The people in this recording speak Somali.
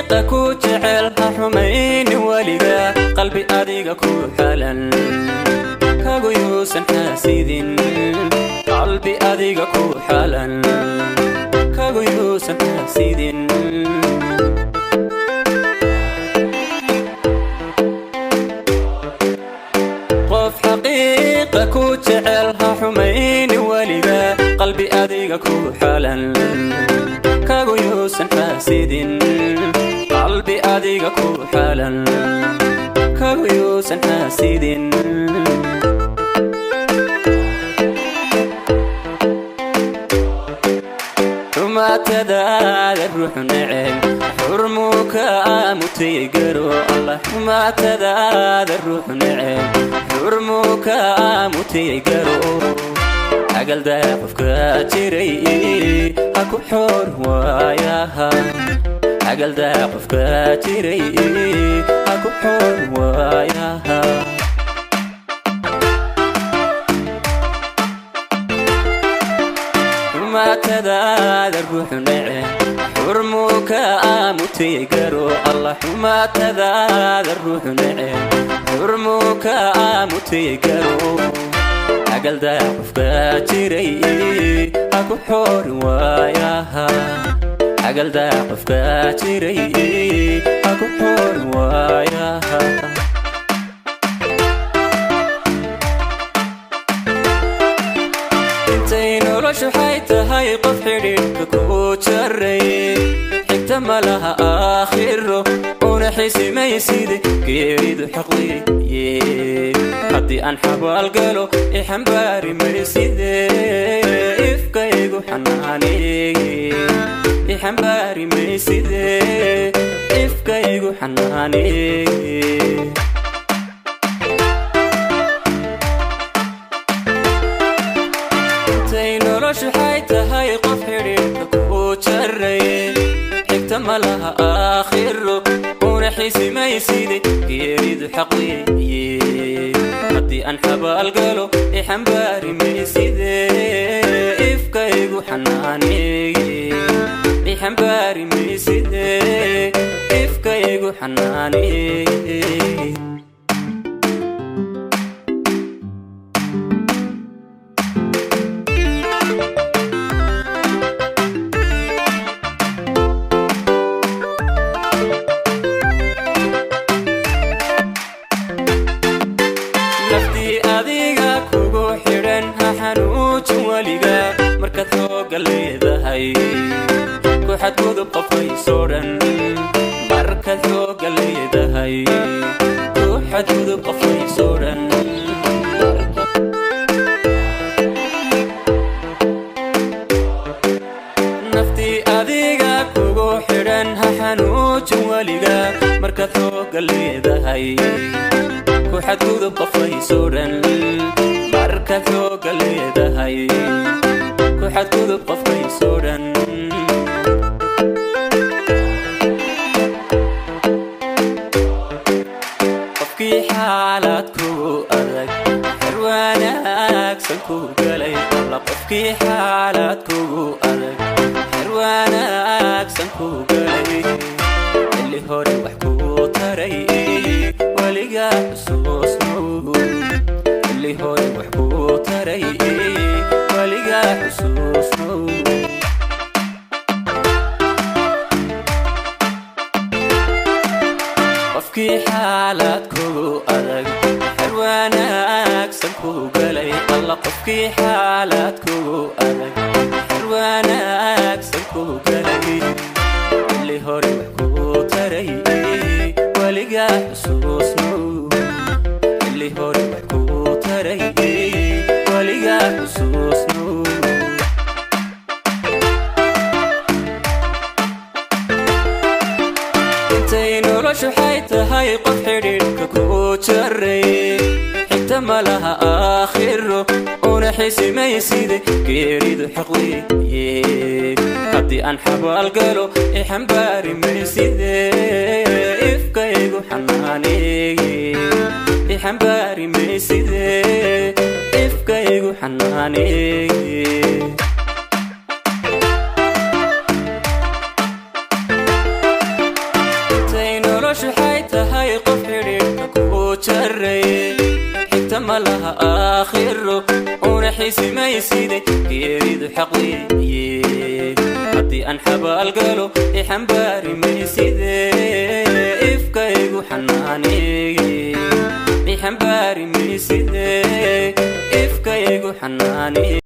Xaqiiqa ku jecel ha xumayni weliga, qalbi adiga ku xalan kagu yuusan xaasidin. Qalbi adiga ku xalan kagu yuusan xaasidin. Qof xaqiiqa ku jecel ha xumayni weliga, qalbi adiga ku xalan kagu yuusan xaasidin. Qalbi adiga ku xalan kagu yuusan xaasidin. Xumaatadaada ruuxu neceb xurmuu ka mutay garo Allah. Xumaatadaada ruuxu neceb xurmuu ka mutay garo. Agaldaa qofka jiray ha ku xoor waayaha. Agaldaa qofka jiray ha ku xoor waayaha. Xumaatadaada ruuxu neceb xurmuu ka mutay garo Allah. Xumaatadaada ruuxu neceb xurmuu ka mutay garo. Agaldaa qofka jiray ha ku xoor waayaha. Agaldaa qofka jiray ha ku xoor waayaha. Intay noloshu xay tahay qof xidhiidhka ku jaray, xigta ma laha aakhiro una xisimayside geeridu xaqweeye. Haddii aan xabaal galo ixambaari mayside, ifkaygu xanaaneeye. Ixambaari mayside, ifkaygu xanaaneeye. Intay noloshu xay tahay qof xidhiidhka ku jaray, xigta ma laha aakhiro una xisimayside geeridu xaqweeye. Haddii aan xabaal galo ixambaari mayside, ifkaygu xanaaneeye. Ixambaari mayside, ifkaygu xanaaneeye. Naftii adiga kugu xidhan ha xanuujin weliga, markaad xooga leedahay ku xadgudub qofaysoo dhan. Markaad xooga leedahay ku xadgudub qofaysoo dhan. Naftii adiga kugu xidhan ha xanuujin weliga, markaad xooga leedahay ku xadgudub qofaysoo dhan. Markaad xooga leedahay ku xadgudub qofaysoo dhan. Qofkii xaalad kugu adag xer wanaagsan ku galay alla. Qofkii xaalad kugu adag xer wanaagsan ku galay, xilli hore wax kuu taray weligaa xusuusnow. Xilli hore wax kuu taray weligaa xusuusnow. Qofkii xaalad kugu adag xer wanaagsan ku galay alla. Qofkii xaalad kugu adag xer wanaagsan ku galay, xilli hore wax kuu taray weligaa xusuusnow. Xilli hore wax kuu taray weligaa xusuusnow. Intay noloshu xay tahay qof xidhiidhka ku jaray, xigta ma laha aakhiro una xisimayside geeridu xaqweeye. Haddii aan xabaal galo ixambaari mayside, ifkaygu xanaaneeye. Ixambaari mayside, ifkaygu xanaaneeye. jaray. Xigta ma laha aakhiro, una xisimayside, geeridu xaq weeye. Haddii aan xabaal galo, ixambaari mayside, ifkaygu xanaaneeye. Ixambaari mayside, ifkaygu xanaaneye.